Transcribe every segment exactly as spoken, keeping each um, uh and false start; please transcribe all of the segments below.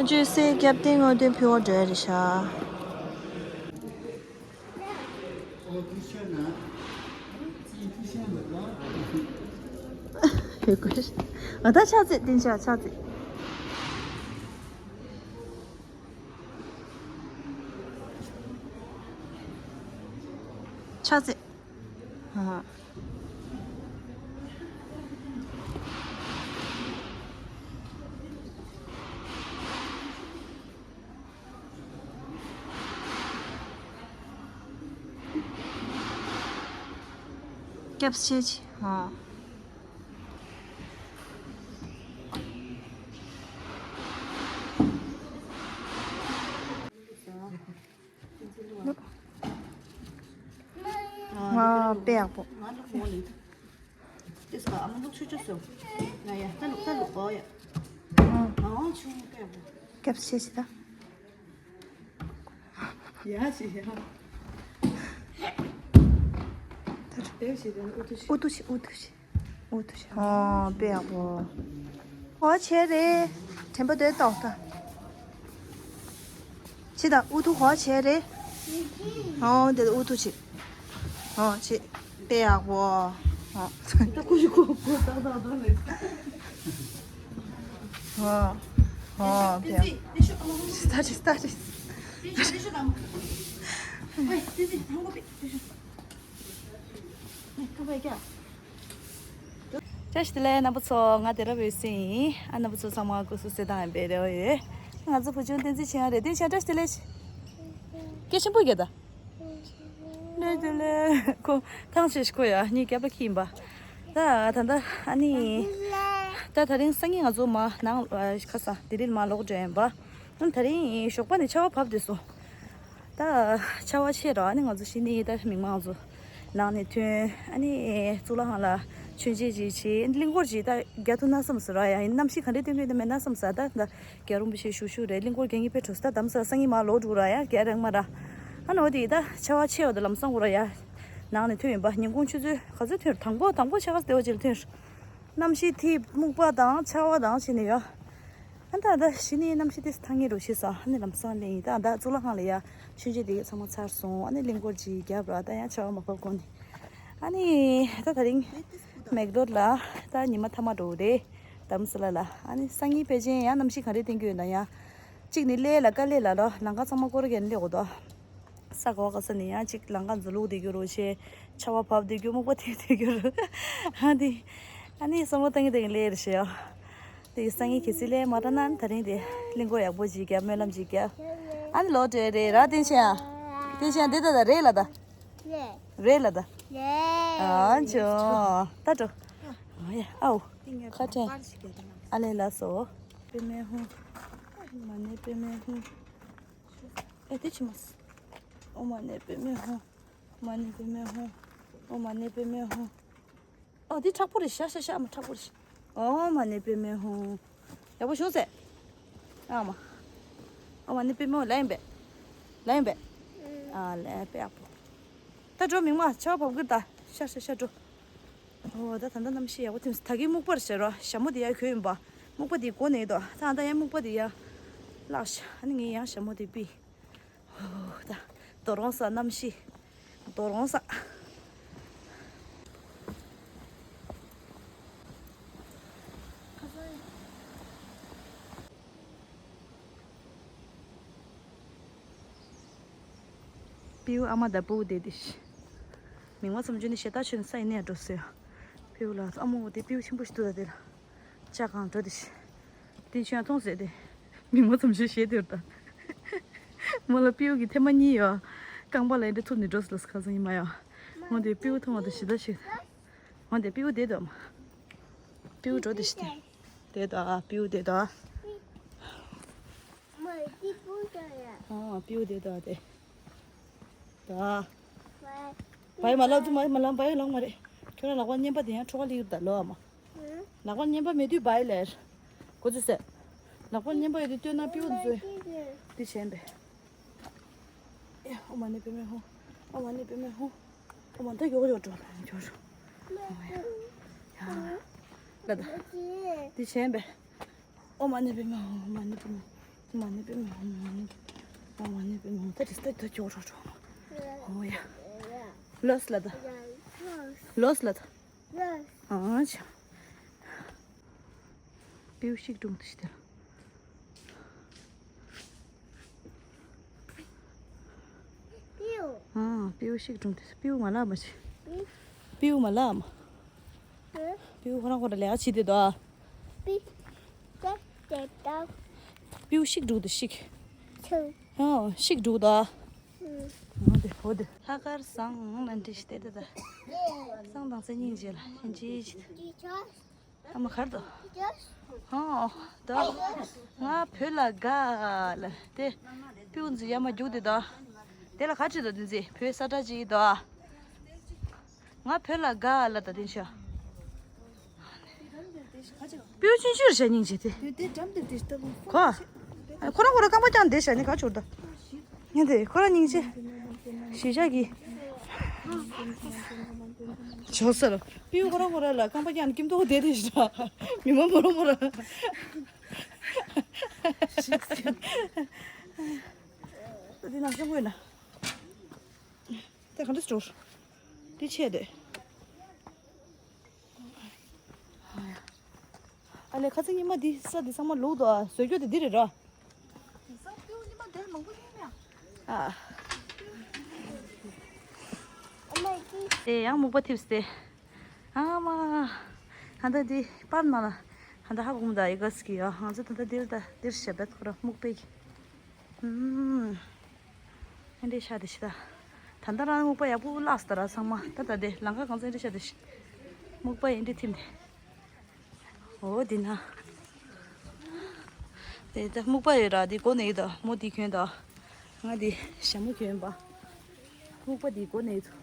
བཅོས་སའི་རྒྱབ་རྟེན་དངོས་དོན་ཕུལ་བ་འགྲོ་ཡ་རེད་ཤག་ཡོད་དགོས། ཨ་ད་ཕྱག་འཚལ། བསྟན་ཆ་ཕྱག་འཚལ། ཕྱག་འཚལ། ཨ། སྐྱབས་ཆེ་ཆེ། ཨ། ང་དཔེ་ཡག་པོ། ང་ལོག་མོ་ལིན། དེ་སོ་ཨ་མ་ལོག་ཆུ་ཆུ་སོ། ང་ཡ་ད་ལོག་ད་ལོག་གོ་ཡ། ཨང་ཆུ་དཔེ་ཡག་པོ། སྐྱབས་ཆེ་ཆེ་ད། ཡ་ཆེ་ཡ། ད་དཔེ་ཆེ་ད་ཨུ་ཐུ་ཆེ། ཨུ་ཐུ་ཆེ་ཨུ་ཐུ་ཆེ། ཨུ་ཐུ་ཤ། ཨོ་དཔེ་ཡག་པོ། ཧོ་བྱས་རེད། དྲན་པ་འདོད་ཏོག་ཏ། ཕྱི་ད་ཨུ་ཐུ་ཧོ་བྱས་རེད། ཨོ་དེ་ཨུ་ཐུ་ཆེ། ཨོ་ཆེ། དཔེ་ཡག་པོ། ཨོ། ད་ཁུ་ཤི་ཁུ་ཁུ་ཏག་ཏག་ཏག་རེད། ཨོ། ཨོ་དཔེ་ཡག་པོ། སི་ཏ་ཏི་སི་ཏ་ཏི་སི། བཀྲ་ཤིས་བདེ་ལེགས་རྣམ་པ་ཚོ། ང་དེ་རབ་འོད་ཟེར་ཡིན། ཨ་རྣམ་པ་ཚོ་ཚང་མ་སྐུ་གཟུགས་གསལ་ཐང་ཡིན་པའི་རེ་བ་ཡོད། ང་ཚོ་བུ་ཆུང་བསྟན་འཛིན་ཆེ་ཡང་རེད། བསྟན་ཆེ་བཀྲ་ཤིས་བདེ་ལེགས། སྐད་ཆེན་པོ་རྒྱག་ད། ལེ་དེ་ལེ་ཁོ་ཐང་ཆད་ཤི་ཁོ་ཡ་ངའི་སྐྱབས་ལ་ཁྱི་ཡིན་པ། ད་ད་ད་ཨ་ནི། ད་ད་རིང་སང་ཉིན་ང་ཚོ་མ་ནང་ཁ་ས་ལྡི་ལིར་མ་ལོག་འགྲོ་ཡིན་པ། ཨ་ད་རིང་ཞོགས་པ་ནས་ཆར་པ་བབས་བསྡད་སོང་། ད་ཆར་པ་ཆད་ར་ཨ་ནི་ང་ཚོ་གཞི་ནས་ད་མི་མང་ཚོ་ནང་ནས་ཐོན། ཨ་ནི་གཙུག་ལག་ཁང་ལ་མཆོད་མཇལ་ཅིག་བྱས། ཨ་ནི་གླིང་སྐོར་ཅིག་ད་རྒྱག་ཐུབ་ན་བསམ་སོང་ར། ཡ་ཡིན་གནམ་གཤིས་ག་འདྲས་སྟོན་གྱི་འདུག་མེད་ན་བསམ་སོང་། ད་ད་རྒྱལ་རོང་པོ་ཞེས་ཞུ་ཞུ་རེད། གླིང་སྐོར་རྒྱག་མཁན་དཔེ་འགྲོ་སོང་། ད་དམ་ས་སང་ཉིན་མ་ལོག་འགྲོ་ར། ཡ་རྒྱག་རེག་མ་ར། ཨ་ནི་འོ་དེ་ད་ཆར་པ་ཆད་པ་ད་ལམ་སང་འགོར་ར། ཡ་ནང་ནས་ཐོན་ཡིན་པ། ཉིན་གུང་ཆུ་ཚོད་ག་ཚོད་ཐོན། དང་པོ་དང་པོ་ཆར་པ་དེ་བ་ཅིག་ལ་ཐོན། གནམ་གཤིས་དེ་སྨུག་པ་དང་ཆར་པ་དང་བྱས་ནས་ཡ། ཨ་ད་ད་གཞི་ནས་གནམ་གཤིས་དེ་ཐང་ངེ་རུ་ཤི་ས། ཨ་ནི་ལམ་སང་ལེན་ཡིན། ད་ད་གཙུག་ལག་ཁང་ལ་ཡ་མཆོད་མཇལ་དེ་ཚང་མ་ཚར་སོང་། ཨ་ནི་གླིང་སྐོར་ཅིག་བརྒྱབ་ར། ད་ཡང་ཆར་པ་མ་བབས་གོང་ནས། ཨ་ནི་ད་ད་རིང་མེག་ལོར་ལ་ད་ཉི་མ་མཐའ་མ་འགྲོ་རེད། དྷ་རམ་ས་ལ་ལ། ཨ་ནི་སང་ཉིན་ཕལ་ཆེར་ཡང་གནམ་གཤིས་ག་རེ་བསྟན་གྱི་ཡོད་ན། ཡང་གཅིག་ནི་གླེ་ལ་དཀའ་ལས་ལ་ལོ་ལམ་ཁ་ཚང་མ་སྐོར་རྒྱག་ནས་སླེབས་དགོས་དོ། ས་གོ་ག་ས་ནས་ཡང་གཅིག་ལམ་ཁ་འཛུལ་ལུགས་བསྡད་རྒྱུ་རུ་ཆེ། ཆར་པ་བབས་བསྡད་རྒྱུ། སྨུག་པ་ཐེབས་བསྡད་རྒྱུ་རུ། ཨ་དེ་ཨ་ནི་བསམ་བློ་བཏང་གི་བཏང་གི་སླེབས་རེད་ཤག་ཡ། དེ་སང་ཉིན་གལ་སྲིད་སླེབས་མ་ཐུབ་ན་ད་རིང་དེ་གླིང་སྐོར་ཡག་པོ་ཅིག་བརྒྱབ། སྨོན་ལམ་ཅིག་བརྒྱབ། ཨ་ནི་ལོག་འགྲོ་རེད་ར། བསྟན་ཆེན་ཡ། བསྟན་ཆེན་ཡ་འདི་ད་ད་རེད་ལ་ད། རེད་ལ་ད། ཨ་ཅོ། ད་འགྲོ། ཨ་ཡ་ཨའོ། ཁ་ཕྲལ། ཨ་ལས་ལ་སོ། པདྨེ་ཧཱུྃ། མ་ཎི་པདྨེ་ཧཱུྃ། ཨེ་དེ་ཅི་མ་སི། ཨོཾ་མ་ཎི་པདྨེ་ཧཱུྃ། མ་ཎི་པདྨེ་ཧཱུྃ། ཨོཾ་མ་ཎི་པདྨེ་ཧཱུྃ། ཨོ་འདི་མཁྲེགས་པོ་རེད། ཤ་ཤ་ཤ་མ་མཁྲེགས་པོ་རེད། ཨོཾ་མ་ཎི་པདྨེ་ཧཱུྃ། ཡག་པོ་ཞུ་ཟེར། ཨ་མ། ཨོཾ་མ་ཎི་པདྨེ་ཧཱུྃ། ལ་ཡིན་པས། ལ་ཡིན་པས། ཨ་ལས་པས་ཡག་པོ། ད་འགྲོ་མིག་དམར། ཆར་པ་བབས་ཀྱི་རེད་ད། ཤ་ཤ་ཤ་འགྲོ། ཨོ་ད་ད་ལྟ་གནམ་གཤིས་ཡག་པོ་ཐོན་སོང་། ད་གིན་སྨུག་པ་རེད་ཤག་ར། ཞྭ་མོ་དེ་ཡར་གྱོན་ཡིན་པ། སྨུག་པ་དེ་གོན་ནས་འདུག་ད་ད་ཡང་སྨུག་པ་དེ་ཡར་བརླགས་ཤག་ཨ་ནི་ངས་ཡང་ཞྭ་མོ་དེ་ཕུད། ཧོ་ད། དོ་རོང་ས་གནམ་གཤིས། དོ་རོང་ས། སྤྲེའུ་ཨ་མ་དང་སྤྲེའུ་བསྡད་དེ། མིག་དམར་མཚམས་སྦྱོར་ནི་ཞེ་དྲག་ཆེ་ནས་ས་ཡི་གནས་འགྲོ་ཟེར། སྤྲེའུ་ལ་ཨ་མ་འོ་དེ་སྤྲེའུ་ཆེན་པོ་ཞིག་འདུག་ད་དེ་ལ། ཅག་གང་འགྲོ་དེ་ཤི། དེ་ཆུ་ཡང་མཐོང་ཟེར་ཏེ། མིག་དམར་མཚམས་སྦྱོར་ཞེད་དེ་རུ་ད། མོ་ལ་སྤྲེའུ་གི་ཐེངས་མ་གཉིས་ཡོད། རྐང་པ་ལ་འདྲ་ཐུག་ནས་འགྲོ་ཟེར་ལ་ཁ་སང་ཉི་མ་ཡོད། འོ་དེ་སྤྲེའུ་མཐོང་བ་དང་ཞེ་དྲག་ཤི། འོ་དེ་སྤྲེའུ་བསྡད་དོ་མ། སྤྲེའུ་འགྲོ་དེ་ཤི་དེ། བསྡད་དོ་ཨ་སྤྲེའུ་བསྡད་དོ་ཨ། ཨ་སྤྲེའུ་བསྡད་དོ་ཨ་དེ། ད། བའི་མ་ལབ་དུ་མ་མ་ལབ་བའི་ལོང་མ་རེད། ཁྱོད་རང་ལག་པ་གཉན་པ་དེ་ཡང་ཁྲོ་བ་ལི་ཡུར་ད་ལོ་ཨ་མ། ལག་པ་གཉན་པ་མེད་དུས་བའི་ལེར། གོ་ཚོད་ཟེར། ལག་པ་གཉན་པ་ཡོད་དུས་སྟོན་ན་སྤྲེའུ་ཚོས། འདི་བྱས་པས། ཨེ་ཨོཾ་མ་ཎི་པདྨེ་ཧཱུྃ། ཨོཾ་མ་ཎི་པདྨེ་ཧཱུྃ། ཨོཾ་མ་ཎི་ཡོག་ཡོག་འགྲོ་ལ་ཡོག་ཡོག་ལ་ད། འདི་བྱས་པས། ཨོཾ་མ་ཎི་པདྨེ་ཧཱུྃ། ཨོཾ་མ་ཎི་པདྨེ་ཧཱུྃ། མ་ཎི་པདྨེ་ཧཱུྃ། མ་ཎི་པདྨེ་ཧཱུྃ། མ་ཎི་པདྨེ་ཧཱུྃ། ད་རེས་ད་ད་ཁྱོད་རོ་རོ། ཨོ་ཡ། ལོས་ལ་ད། ལོས་ལ་ད། ཨ་ཆ། སྤྲེའུ་ཤིག་སྒྲུང་དུ་ཤི་དེ། སྤྲེའུ། ཨ་སྤྲེའུ་ཤིག་སྒྲུང་དུ། སྤྲེའུ་མ་ལགས་མ་ཤི། སྤྲེའུ་མ་ལགས་མ། སྤྲེའུ་ཁོ་རང་ཁོ་རང་ལས་ཀ་བྱེད་དེ་དོ། སྤྲེའུ་ཤིག་འགྲོ་དུ་ཤིག་ཨོ་ཤིག་འགྲོ་དོ། ཨོ་དེ་ཧོ་དེ། ལྷག་དཀར་བཟང་ལ་འདྲི་ཞིག་དེ་དེ་ད། བཟང་དང་སེ་སྙིང་རྗེ་ལ་ཧན་ཅི་ཞིག་ཨ་མ་གར་དོ། ཨོ་དོ། ང་བོད་ལ་དགའ་ལ་དེ། སྤྲེའུ་འཛི་ཡ་མ་རྒྱུག་དེ་དོ། དེ་ལ་ག་ཅི་དོ་དེ་འཛི་བོད་ས་ཁྲ་ཅིག་དོ། ང་བོད་ལ་དགའ་ལ་ད་དེ་ཤ། སྤྲེའུ་ཆུང་ཆུང་རེད་ཤ་སྙིང་རྗེ་དེ། གོ། ཁོ་རང་ཁོ་རང་རྐང་པ་བརྐྱངས་བསྡད་ཤ་ནི་ག་ཆོར་ད། ངས་དེ་ཁོ་རང་སྙིང་རྗེ། ཞེ་ཤ་གི་ཆོག་ས་ལ། སྤྲེའུ་ཁོ་རང་ཁོ་རང་ལ་རྐང་པ་བརྐྱངས་ནས་ཀིམ་ཏོག་བསྡད་དེ་ཤ། མི་མ་མོ་ར་མོ་ར། ད་དེ་ནང་ཤོང་དགོས་ན། དེ་ག་འདྲ་སྤྲོ། དེ་ཆེ་དེ། ཨ་ལས་ཁ་ཚིག་ཉི་མ་འདི་ས་འདི་ཚང་མ་ལུག་དོ། བཟོ་རྒྱུ་དེ་འདི་རེད་རོ། ཨ། དེ་ཡང་སྨུག་པ་ཐིབས་ཏེ། ཨ་མ། ཧ་ད་འདི་པར་ན་ལ། ཧ་ད་ཧ་གོ་མ་ད་ཨི་ག་སི་གི་ཡ། ང་ཚོ་ད་ད་འདིར་ད་འདིར་ཞབས་པད་ཁོ་ར་སྨུག་པའི་གི། ཨུམ། ཨ་འདྲས་ཤ་དེ་ཤི་ད། ད་ལྟ་རང་སྨུག་པ་ཡག་པོ་བརླགས་སོང་ད་ར་ཚང་མ། ད་ད་དེ་ལང་ཀ་གང་ཚ་ཨ་འདྲས་ཤ་དེ་ཤི། སྨུག་པ་ཨ་འདྲས་ཐིམ་དེ། འོ་དེ་ན། དེ་ད་སྨུག་པ་ཡོད་ར་དེ་གོ་ནས་ཡོད་ད་མོ་དེ་གྱོན་ད། ང་དེ་ཞྭ་མོ་གྱོན་པ། སྨུག་པ་དེ་གོ་ནས་ཡོད་ད།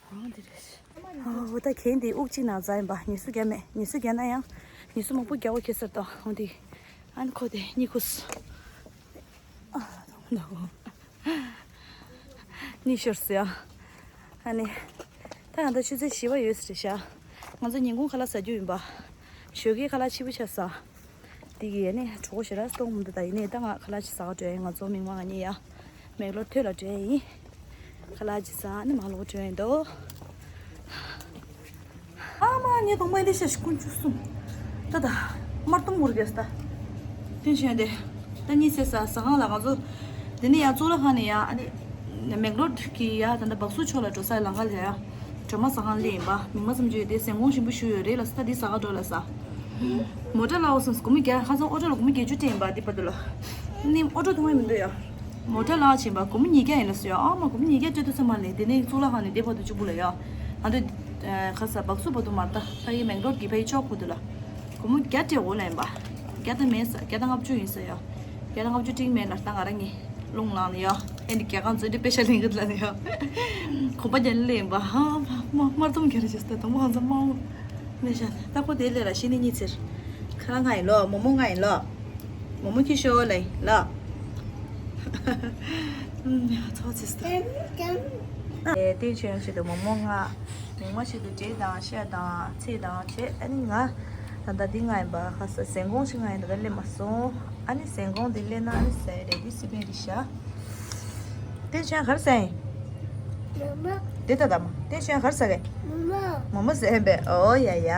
འོ་དེ་རེད། འོ་ད་གྱོན་དེ་དབུགས་གཅིག་ན་ཛ་ཡིན་པ་ཉི་སུ་རྒྱ་མེད། ཉི་སུ་རྒྱ་ན་ཡང་ཉི་སུ་མང་པོ་རྒྱ་བོ་ཁྱེར་སར་ད། འོ་དེ་ཨན་ཁོ་དེ་གཉིད་ཁུགས། གཉིད་ཤོར་སོང་ཡ། ཨ་ནི། ད་ང་ད་ཆུ་ཚོད་བཞི་པ་ཡོད་ས་རེད་ཤག་ང་ཚོ་ཉིན་གུང་ཁ་ལག་ཟ་རྒྱུ་ཡིན་པ། ཞོགས་ཀའི་ཁ་ལག་ཕྱི་པོ་ཆགས་ས། དེ་གི་ཨ་ནི་གྲོགས་པོ་ཞེ་དྲག་སྟོང་མི་འདུག་ད་ཡིན་ནའི་ད་ང་ཁ་ལག་ཅིག་ཟ་ག་འགྲོ་ཡ་ཡིན། ང་ཚོ་མིག་མ་ང་གཉིས་ཡ། མེག་ལོར་ཐོད་ལ་འགྲོ་ཡ་ཡིན། ཁ་ལག་ཅིག་ཟ་ནི་མ་ལོག་འགྲོ་ཡ་ཡིན་དོ། ཨ་མ་ངའི་གདོང་པ་འདི་ཤ་ཞིག་ཀུན་ཆུ་སུམ། ད་ད། དམར་གཏོང་མུར་གེ་ས་ད། དེ་བཞིན་དེ། ད་གཉིད་སད་ས་ཟ་ཁང་ལ་ང་ཚོ། དེ་ནས་ཡང་གཙུག་ལག་ཁང་ནས་ཡང་ཨ་ནི། མེག་ལོར་གི་ཡ་ད་ལྟ་བག་སུ་ཕྱོགས་ལ་འགྲོ་སའི་ལམ་ཁ་ལ་ཡ། སྒྲོལ་མ་ཟ་ཁང་སླེབས་ཡིན་པ། མིག་མ་ཙམ་ཅིག་དེ་ཟན་གོང་ཞིམ་པོ་ཞུ་ཡོད་རེད་ལ་ས་ད་འདི་ཟ་ག་འགྲོ་ལ་ས། མོ་ཊ་ལ་འོ་སོང་སྒོར་མོ་བརྒྱ་ཁ་སང་ཨོ་ཊོ་ལ་སྒོར་མོ་བརྒྱད་ཅུ་སྤྲད་ཡིན་པ་འདི་བར་དུ་ལ། ནི་ཨོ་ཊོ་མཐོང་ཡ་མི་འདུག་ཡ། མོ་ཊ་ལ་ཕྱིན་པ་སྒོར་མོ་ཉིས་བརྒྱ་ཡིན་ལ་སོ་ཡ། ཨ་མ་སྒོར་མོ་ཉིས་བརྒྱ་སྤྲད་དུས་ཚང་མ་ལས་དེ་ནས་གཙུག་ལག་ཁང་ནས་དེ་བར་དུ་གཅིག་པུ་ལ་ཡ། ང་ཚོ་ཁ་ས་བག་སུ་བར་དུ་མར་ད་ཕ་གི་མེག་ལོར་གི་ཕ་གི་ཕྱོགས་ཁུ་དུ་ལ། སྒོར་མོ་བརྒྱ་སྤྲད་འོ་ལ་ཡིན་པ། བརྒྱ་ད་མེད་ས་བརྒྱ་ད་ལྔ་བཅུ་ཡིན་ས་ཡ། བརྒྱ་ད་ལྔ་བཅུ་སྤྲིང་མེད་ལ་ད་ང་རང་ངི་རླུང་ལངས་ནས་ཡ། ཨེ་འདི་རྒྱ་གང་ཚོ་འདི་པེ་ཤ་ལེན་གི་ལ་ནས་ཡ། གོམ་པ་རྒྱ་ལེན་པ་ཧ་མ་མ་དམར་གཏོང་གི་རེད་ཅེས་ད་དང་པོ་ཧང་ཚ་མ་འོ། མེ་ཤ་ད་ཁོ་དེ་ལས་ལ་ཤི་ནི་གཉིད་ཚེར། ཁ་ལ་ང་ཡིན་ལོ་མོ་མོ་ང་ཡིན་ལོ། མོ་མོ་ཁྱི་ཤོ་ལེ་ལ། ཚོགས་ཚིས་ད། ཨེ་ཏིན་ཆོན་ཆེད་དུ་མོ་མོ་ང་། མིག་མ་ཆེད་དུ་འབྲས་དང་ཤ་དང་ཚིལ་དང་བྱས་ཨ་ནི་ང་། ད་ལྟ་འདི་ང་ཡིན་པ་ཁ་ས་ཟན་གོང་ཞིག་ང་ཡིན་ད་ལྟ་སླེབས་མ་སོང་། ཨ་ནི་ཟན་གོང་འདི་སླེབས་ན་ཨ་ནི་ཟས་རེད་འདི་སི་པན་རི་ཤ། ཏིན་ཆོན་གར་ཟན། འདི་ད་ད་མ་ཏིན་ཆོན་གར་ཟ་གེ། མོ་མོ་ཟན་པས་ཨོ་ཡ་ཡ།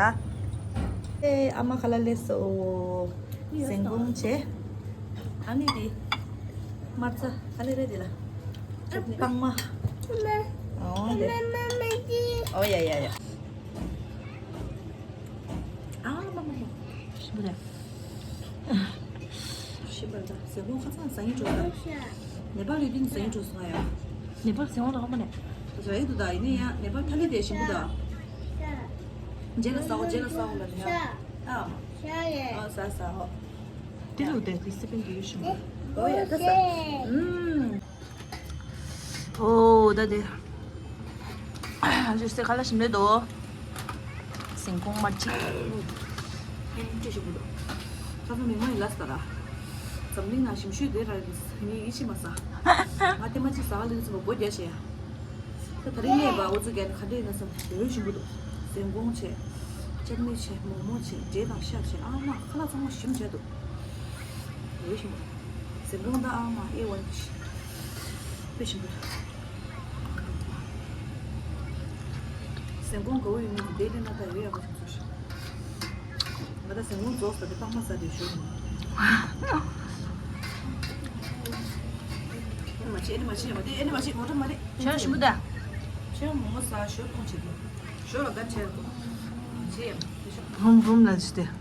ཨེ་ཨ་མ་ཁ་ལ་སླེབས་སོ། ཟན་གོང་བྱས། ཨ་ནི་དེ། དམར་རྩ་ག་ལེ་རེད་དེ་ལ། ཅོག་ནི་རྐང་མ། ཨོ་དེ། ཨོ་ཡ་ཡ་ཡ། ཨ་མ་མ་མ། ཞིམ་པོ་རེད། ཞིམ་པ་འདྲ་ཟན་གོང་ཁ་ཚང་ཟ་ཡིན་འགྲོ་ས། ནེ་པ་ལི་དུས་ཟ་ཡིན་འགྲོ་སོང་ང་ཡ། ནེ་པ་ཟན་གོང་ལ་ཧམ་པ་ནས། ཟ་ཡིན་འདུག་ད་ཡིན་ནི་ཡ་ནེ་པ་ཐ་ལི་དེ་ཞིམ་པོ་ད། རྗེས་ལ་ཟ་འོ་རྗེས་ལ་ཟ་འོ་ལ་ནི་ཡ། ཨ་མ། ཨ་ཟ་ཟ་འོ། དེ་ལུགས་དེ་དེ་སི་པན་གྱི་ཡོད་ཤིང་། ཨོ་ཡ་ད་ཟ། ཨུམ། ཨོ་ད་དེ། ཨ་ཅོ་སེ་ཁ་ལ་ཞིམ་ལེ་དོ། ཟན་གོང་མར་ཅིག་ཨེ་ཅོ་ཞིག་དགོས་དོ། ཁ་ཚ་མིག་མ་ཡི་ལ་ས་ར། འཛམ་གླིང་ན་ཞིམ་ཤོས་དེ་ར་ཡིན་ངས་ཡིད་ཆེས་མ་ས། ང་དེ་མ་ཅིག་ཟ་ག་ལེ་ཚོ་མགོ་རྒྱ་ཤེ་ཡ། ད་ད་རིང་ངས་པ་འུ་ཚོ་རྒྱ་ནི་ག་འདྲས་ཡིན་ན་བསམ་འོས་ཞིམ་པོ་འདུག་ཟན་གོང་བྱས། ཅག་མི་བྱས་མོག་མོག་བྱས་འབྲས་དང་ཤ་བྱས་ཨ་མ་ཁ་ལག་ཚང་མ་ཞིམ་བྱས་འདུག་འོས་ཞིམ་པོ། ཟན་ཀོང་ད་ཨ་མ་ཨེ་ཝན་དེ་ཤི། དཔེ་ཞིམ་པོ། ཟན་ཀོང་དགའ་བོ་ཡོད་མི་དེ་ལས་ན་ད་ཡོད་ཡག་པོ་ཞིག་བཟོ་ཤིག་ང་ད་ཟན་ཀོང་རྫོགས་ས་དེ་སྤགས་མ་ཟ་དེ་ཞོ་ཡིན། ཨེ་ནི་མ་བྱེད་ཨེ་ནི་མ་བྱེད་མ་དེ་ཨེ་ནི་མ་བྱེད་ངོ་ཐོག་མ་རེད། ཞོ་ཞིམ་པོ་ད། ཁྱེད་མོ་མོ་ཟ་ཞོ་གཏོང་བྱེད་དོ། ཞོ་ལ་ད་ཁྲལ་དོ། བྱེད་ཡ་མ་དེ་ཤོག་རུམ་རུམ་ལ་ཇི་སྟེ།